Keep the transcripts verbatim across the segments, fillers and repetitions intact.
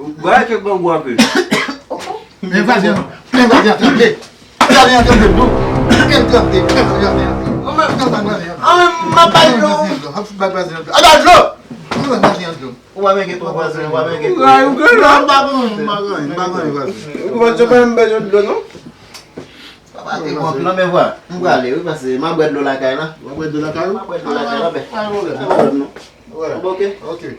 Bagay kèk bangou anpil. Men vwazen an, men vwazen an tranble. Vwazen an tranble tou. Kèl tranble, kèl vwazen an tranble. An men, an men, m ap bay dlo. Ap fout bay vwazen an dlo. Ap bay dlo! Vwazen an dlo. Ou pa menge twò vwazen, ou pa menge twò. Ou pa menge, ou pa menge vwazen. Ou pa menge vwazen, non? Papa te gon plan, men vwa. M prale, wi, paske m ap bwè dlo lakay la. W ap bwè dlo lakay ou? M ap bwè dlo lakay la, men. Pa gen pwoblèm, non. Wè. Ok. Ok.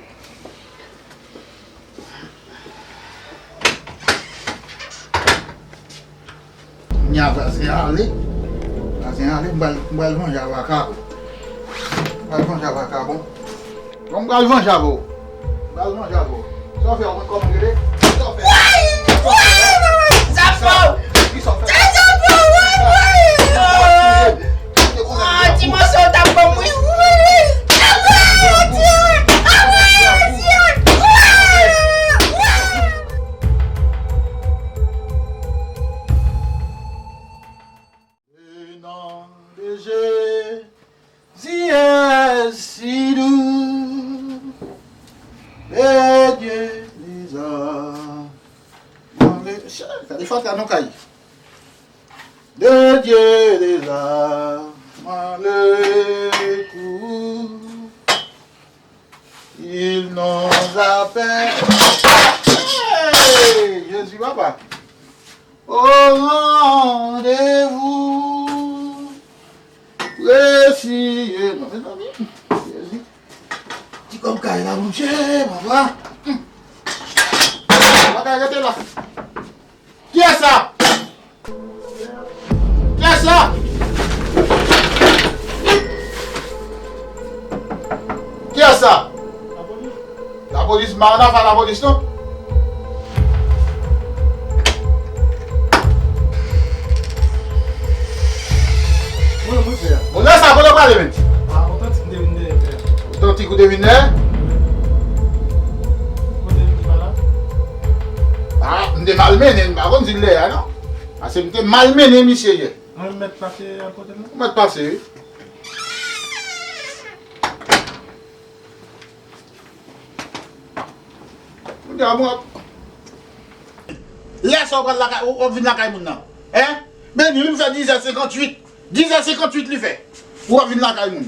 Nya vwazen ale. Vwazen ale, m pral, m pral vanje avè w. M pral vanje avè w, bon. Bon, m pral vanje avè w. M pral vanje avè w. Sa w fè, ou konn kòman rele? Sa w fè? Woy! Woy! Sa fò! Kisa w fè? Sa fò! Woy, woy! Ah, ti mòso w t ap ban m, wi. Woy! Ah, woy, Dye! Ah, woy, Dye! Woy! Woy! Le nom de Jésus est si doux, le Dieu des armes. Gade fatra nan kay. Le Dieu des armes, le coup. Il nous appelle. Hey, Jezi, papa. Au rendez-vous précieux. Non, mezanmi. Jezi. Ti kòb kay la, monchè, papa. Hmm. Bagay rete la. Kiyès sa? Kiyès sa? Kiyès sa? Lapolis, m pa ann afè lapolis, non. Mwen, mwen fè a. Bon, lè sa, kote w prale menm? A, otantik m te vin dèyè, frè. Otantik ou te vin dèyè? Kote m te pa la? A, m te malmennen, m pa konn si l dèyè a, non. Paske m te malmennen misye yè. Mwen mèt pase a kote l la? Ou mèt pase, wi. Kounye a, mwen ap... Lè sa w pral lakay, w, w ap vin lakay moun nan. Hein? Men li menm fè dizè senkantuit. Dizè senkantuit li fè. W ap vin lakay moun.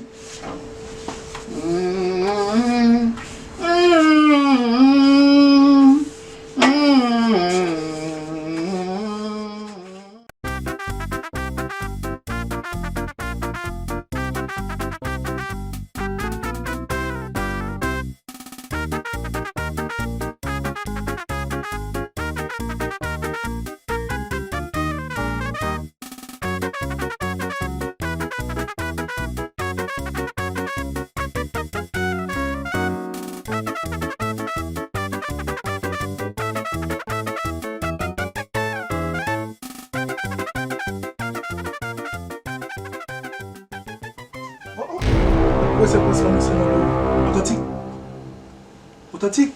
Oh, oh. Mwen se pran sa, mesye, nan men. Otantik. Otantik.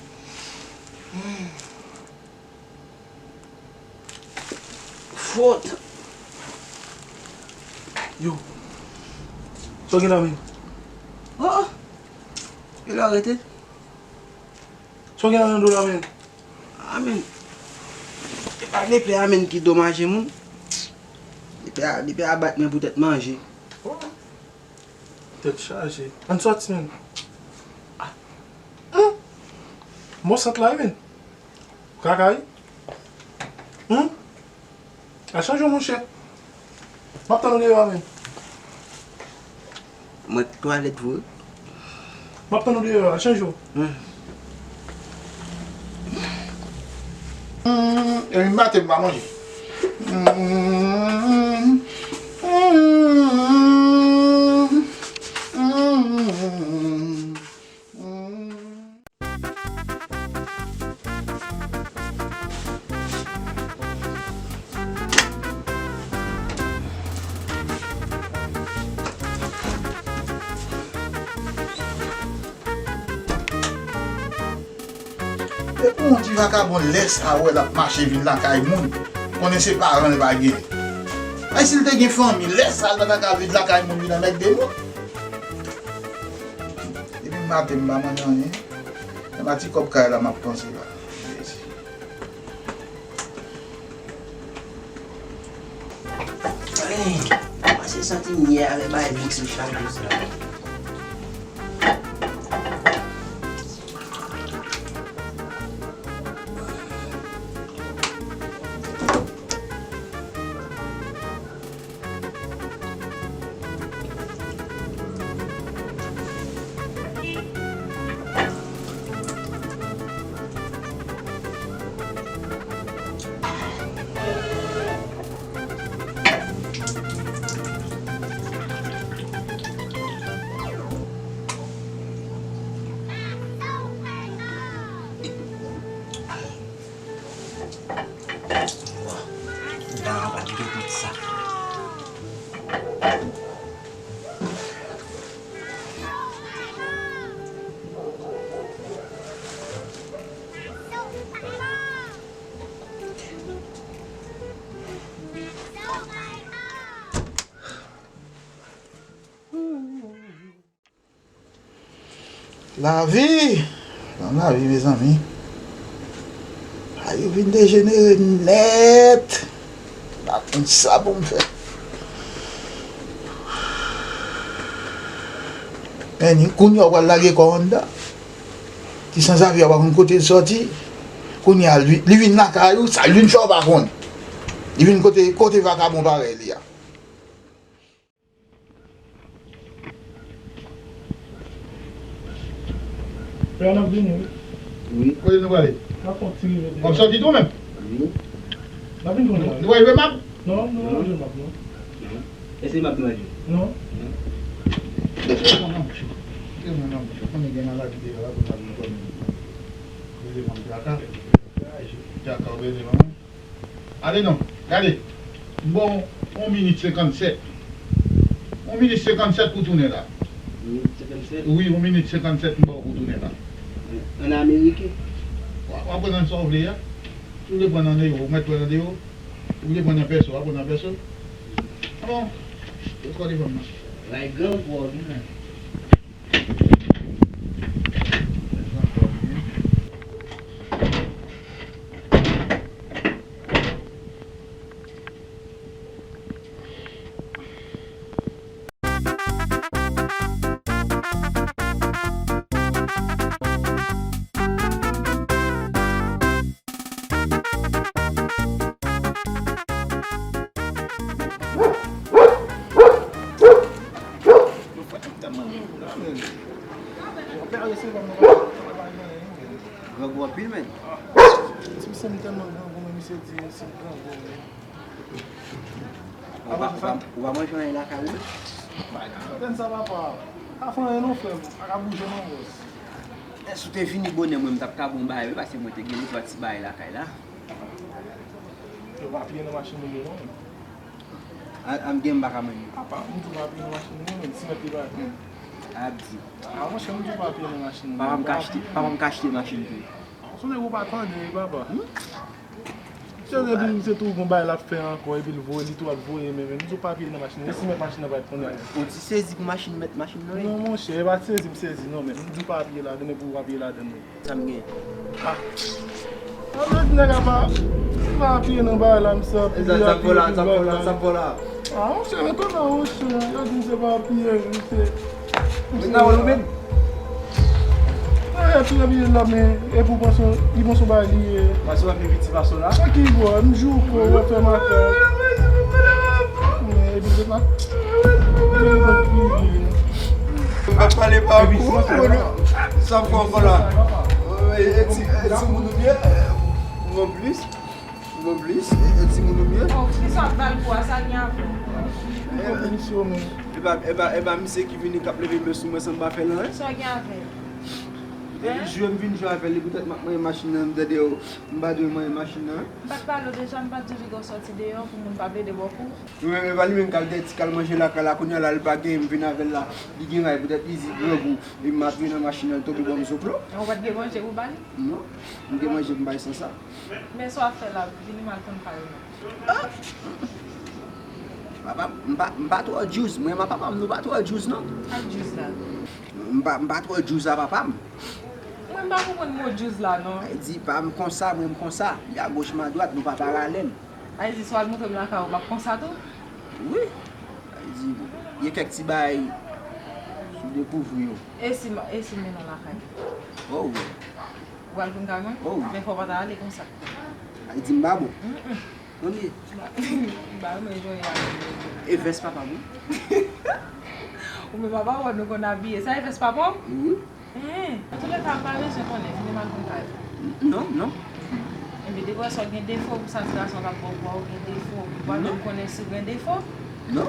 Fwot. Yo. Sa w gen nan men? Oh, oh. E la rete. Sa w gen nan men w la, men? A, men. E pa lepè a, men, ki domaje moun. Lepè a, lepè a bat mwen poutèt manje. Oh. Tèt chaje. Ann sòti, men. Ah. Hmm. Mò sant la, wi, men. Kaka, wi. Hmm? Al chanje w, monchè. M ap tann ou deyò a, men. Mwen k twalèt vre. M ap tann ou deyò a, al chanje w. Hmm. Hmm, e m maten m pa manje. Hmm. Hmm. Hmm. E pou yon ti vakabon lè sa a wè l ap mache vin lakay moun, konnen se paran l pa gen. Ay, si l te gen fanmi, lè sa a l pa ta ka vin lakay moun vin anmède moun. Depi maten m pa manje anyen. Se pa ti kòb kay la m ap panse la. Jezi. Mwen se santi m ye avè bay mikse chak jou sa. Bon, dan an pa kite tout sa. Lavi! Nan lavi, mezanmi. Bagay yo vin dejenere nèt. M pa konn sa pou m fè. Men ni kounye a w pral lage kò w anndan. Ti sanzave a pa konn kote l sòti. Kounye a, li, li vin lakay ou, sa l vin fè w pa konn. Li vin kote, kote vakabon parèy li a. Frè, n ap vini, wi. Wi. Kote nou prale? N ap fè yon ti rive deyò. W ap sòti tou menm? Wi. N ap vin kounye a. Nou prale jwe map? Non, nou pa jwe map, non. Non. Èske map nou al jwe? Non. Non. Kite mwen nan bouch ou. Kite mwen nan bouch ou. Konnen gen maladi deyò la, pou n ap vin konnen. Rele manm traka. Traka, ou rele manm. Ale non, gade. M ba w yon minit senkannsèt. Yon minit senkannsèt pou tounen la. Minit senkannsèt? Wi, yon minit senkannsèt m ba w pou tounen la. An ameriken? W ap, w ap pran nan sa w vle a. Si w vle pran nan ewo, w mèt pran nan ewo. Si w vle pran nan pèso, w ap pran nan pèso. Bon, e kò devan m nan. Bay gran gwo, wi, nan. Grangou anpil, menn. Ti mesye m tèlman grangou, men misye di se grangou, men. Ou pa, ou pa, ou pa manje anyen lakay ou menm? Bay, antenn sa, papa. Pa fè anyen non, frè m. Pa ka bouje non, bòs. Èske ou te vini bonè, mwen, m t ap ka ba w yon bagay, wi, paske mwen te gen de twa ti bagay lakay la. Yo pa piye nan machin moun yo non, menn. A, a m gen m pa ka mande. Apa, m di w pa piye nan machin moun yo, menn, si mèt li pa. Abdi. A, monchè, m di w pa piye nan machin moun yo. Papa m ka achte, papa m ka achte machin tou. Sonje ou pa tande, papa. Hmm? Se depi se tou gon bagay l ap fè ankò, epi l voye, li tou ap voye, men, men, m di w pa piye nan machin, e si mèt machin nan pa t konnen. Ou ti sezi pou machin, mèt machin nan, wi. Non, monchè, e pa sezi m sezi, non, men, m di w pa piye ladan, men pou w pa piye ladan, non. Sa m gen? Ah. Sa vle di nèg la pa, pa piye nan bagay la, m sa piye, sa piye la, sa piye la. Ah, monchè, men kòman, monchè, yo di m se pa piye, monchè. Mwen ka wè l ou menm? Eh, piye, piye la, men, e pou panse, li panse bagay li ye. Panse w ap vin piti pase w la? Sa ki bò, m jou ko, w ap fè makak. Men, epi se pa. M ap pale pa kou, sa fò ankò la. E, e ti, e ti moun ou byen, ou bon plis, ou bon plis, e, e ti moun ou byen. Oh, kisa w ap ba l kou a, sa gen avè w? E pa, e pa, e pa misye ki vini k ap leve men sou mwen san m pa fè l anyen. Sa gen avè l? Depi jou m vin jwe avè li, poutèt m ap manyen machin nan, m tande yo, m pa dwe manyen machin nan. M pa t pale w deja, m pa t di w piga w sòti deyò pou moun pa plede ba w kou? Wi, men e pa li menm k al dèti, k al manje lakay la, kounye a la, li pa genyen, m vin avè l la. Li gen ray, poutèt li di grangou, e m ap vin nan machin nan, l tonbe ban m zoklo. Ou pa t gen manje pou ba li? Non, m gen manje pou m bay san sa. Men sa w ap fè la, vini m al tann kay ou non. Ah! Papa m, m pa, m pa twò djouz, mwen, ma papa m, nou pa twò djouz non. Ak djouz la. M pa, m pa twò djouz a papa m. Mwen, m pa konprann mo djouz la non. Ay di pa m konsa, mwen m konsa. Li agoch, m adwat, nou pa paralèl. Ay di, si w al montre m lakay ou, m ap konsa tou? Wi. Sa vle di, gen kèk ti bagay sou dekouvri yo. E si, e si m mennen w lakay? Oh wi. Ou pral vin kay mwen? Oh wi. Men fò w pa ta ale konsa. Sa vle di m pa bon? Mm-mm. Mami. M pa renmen jan w ye a. E vès papa m wi. Ou menm papa w, nou konn abiye. Sa e vès papa w? Wi. Hen, antoulèka, m pa bezwen konnen, vin m al konn kay ou. Non, non. Ebyen, depi w wè sa w gen defo, pou sa ti gason k ap ba w bwa, ou gen defo, ou pa menm konnen si w gen defo? Non.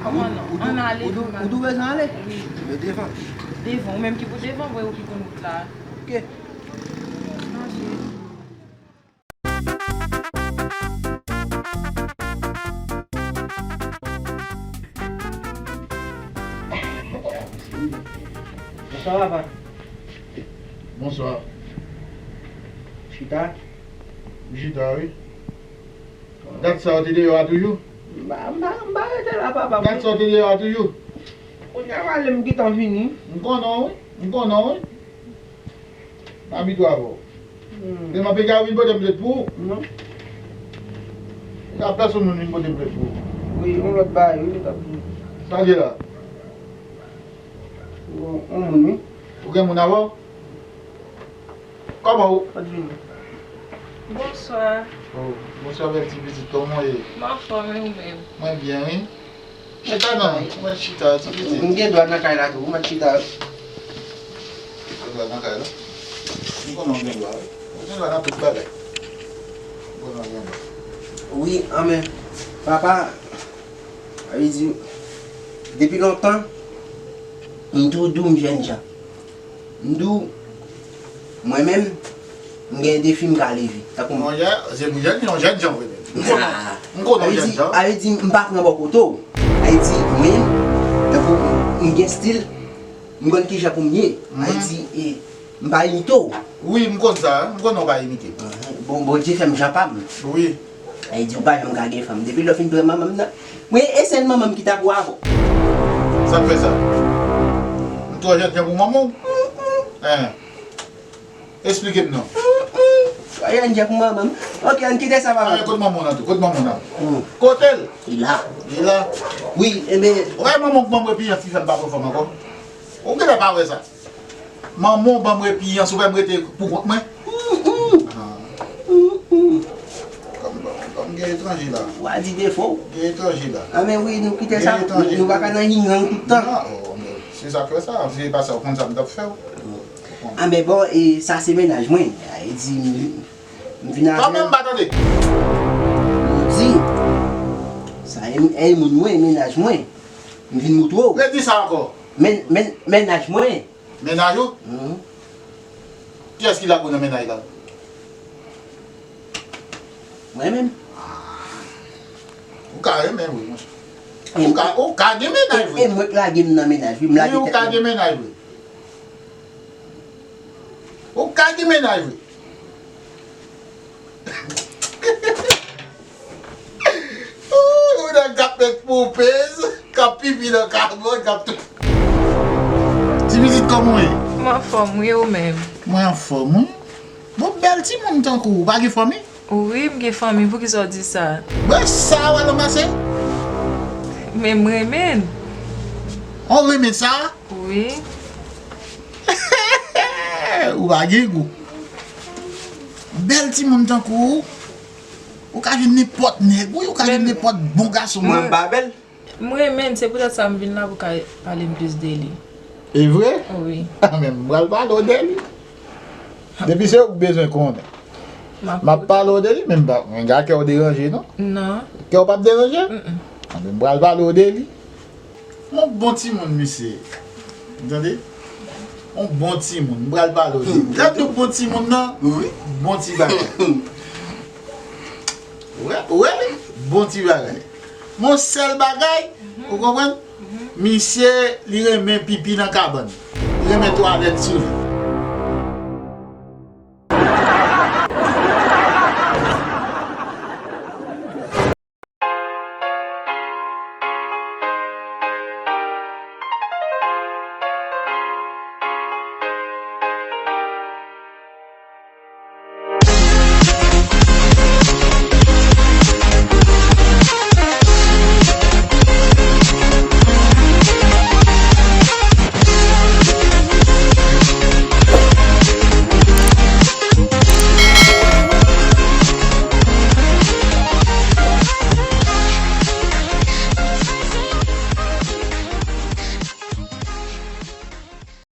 Kòman non? Ann ale, vin m al. Ou tou bezwen ale? Wi. Ebyen, devan. Devan, ou menm ki pou devan, vre ou ki konn wout la. Ok. Mache. Bonswa, papa. Bonswa. Chita. M chita, wi. Dat sa w te deyò a toujou? M pa, m pa, m pa rete la, papa. Dat sa w te deyò a toujou? Kounye a, m ale, m gentan vini. M konnen w, wi. M konnen w, wi. M abitye avè w. Hmm. Demen pèdi a vin pote plent pou ou? Non. Ou ka pèsonn moun vin pote plent pou ou? Wi, yon lòt bagay, wi, li t ap vini. Sa l ye la? Yon, yon moun, wi. Ou gen moun avè w? Kòman ou? Mwen vini. Bonswa. Oh, bonswa, bèl ti pitit, kòman w ye? M anfòm, e ou menm? Mwen byen, wi. Chita non, mwen chita, ti pitit. M gen dwa nan kay la tou, mwen chita. Gen dwa nan kay la? M konnen w gen dwa, wi. Ou gen dwa nan tout bagay. M konnen w gen dwa. Wi, anmè, papa, sa vle di, depi lontan, m toujou di w m jènjan. M di w, mwen menm, m gen defi m ka leve. Tankou m... Monchè, se pou jèn, yon jènjan vre menm. M konnen, m konnen yon jènjan. Sa vle di, m pa pran bò kote w. Sa vle di, mwen, tankou m gen stil, m konn kijan pou m ye. Sa vle di, e, m pa imite w. Wi, m konn sa, m konnen w pa imite m. Bon, Bondye fè m jan pa m. Wi. Sa vle di ou pa janm ka gen fanm. Depi lè w fin pran manman m nan. Mwen, e sèl manman m ki ta pou avè w. Sa k fè sa? M twò jènjan pou manman w? Hein. Esplike m non. Twò jènjan pou manman m. Ok, ann kite sa, papa. Kote manman w nan tou? Kote manman w nan? Kote l? Li la. Li la? Wi, enben. Ou wè manman w k ban m repiyans ki fè m pa pran fanm ankò? Ou genlè pa wè sa? Manman w ban m repiyans, ou wè m rete pou kont mwen? Mm, mm. Ah. Mm, mm. Kòm, kòm gen etranje la. Ou a di defo. Gen etranje la. Anmè wi, nou kite sa. Nou pa ka nan yin yang tout tan. Non, oh, men se sa k fè sa. Si se pa sa, ou konn sa m t ap fè w. Anmè bon, e sa se mennaj mwen. E di, m, m vin avè... Kòman m pa tande? M di, sa e, e moun mwen, mennaj mwen. M vin moutre w. Redi sa ankò. Men, men, mennaj mwen. Mennaj ou? Mhm. Kiyès ki la pou nan mennaj la? Mwen menm. Ou ka renmen vre, monchè. Ou ka, ou ka gen mennaj vre. E mwen k lage m nan mennaj wi, m lage tèt mwen. Wi, ou ka gen mennaj vre. Ou ka gen mennaj vre. Ooh, ou nèg k ap met poupez, k ap pipi nan kabòt, k ap tou. Ti pitit, kòman w ye? M anfòm wi, ou menm? Mwen anfòm wi. Bon, bèl timoun tankou w, ou pa gen fanmi? Wi, m gen fanmi, poukisa w di sa? Bon, sa w al ranmase? Men m renmen l. Ou renmen sa? Wi. Ou pa gen gou. Bèl timoun tankou w, ou ka jwenn nenpòt nèg, wi, ou ka jwenn nenpòt bon gason. Mwen pa bèl? M renmen l, se poutèt sa m vin la pou w ka pale m plis de li. E vre? Wi. A, men m pral pale w de li. Depi se ou k bezwen konnen. M ap pale w de li, men m pa, men gade kè w deranje, non? Non. Kè w p ap deranje? Mm, mm. A, men m pral pale w de li. Yon bon timoun, misye. Ou tande? Yon bon timoun. M pral pale w de li. Lè m di w bon timoun nan, wi, bon ti bagay. Ou wè, ou wè li? Bon ti bagay. Yon sèl bagay, ou konprann? Misye, li renmen pipi nan kabann. Li renmen twalèt sou li.